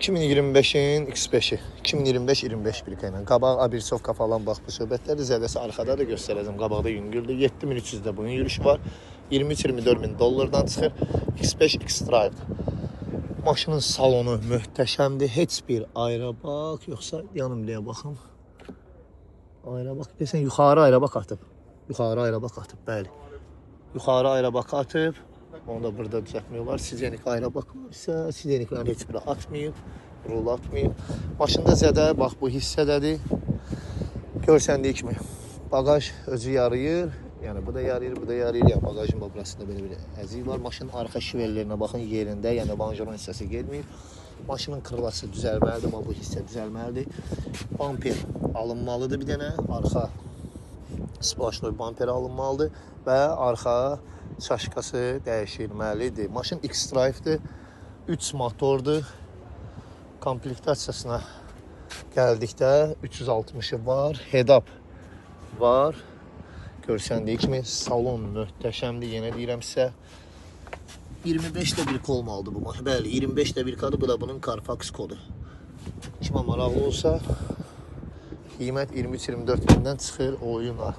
2025-in X5-i. 2025-25 birka ilə. Qabaq abirsovka falan, bax bu söhbətlərdir. Zədəsi arxada da göstərəcəm. Qabaqda yüngüldür. 7300-də bunun yürüyüşü var. 23-24 min dollardan çıxır. X5 X-Drive. Maşının salonu möhtəşəmdir. Heç bir aerobak yoxsa yanım deyə baxım. Aerobak desən yuxarı aerobak atıb. Yuxarı aerobak atıb, bəli. Yuxarı aerobak atıb. Onu da burada düzəltmək olar. Sizenik aerobak var isə sizeniklərin heç biri atmayıb, rul atmayıb. Maşında zədə bax bu hissədədir. Görsəndiyi kimi bagaj özü yarayır. Yəni bu da yarayır, bu da yarayır. Yəni bagajın burasında belə bir əzik var. Maşının arxa şiverlərinə baxın yerində, yəni longeron hissəsi getməyib. Maşının krılası düzəlməlidir, bax bu hissə düzəlməlidir. Bamper alınmalıdır bir dənə, arxa splashnoy bamper alınmalıdır və arxa çaşkası dəyişilməlidir. Maşın X-Drive-dir, 3 motordur. Komplektasiyasına gəldikdə 360-ı var, head-up var. Görsəndiyi kimi salon möhtəşəmdir, yenə deyirəm sizə. 25-də bir olmalıdır bu maşın. Bəli, 25-də bir kadır, bu da bunun Carfax kodu. Kimə maraqlı olsa, qiymət 23-24 mindən çıxır oyuna.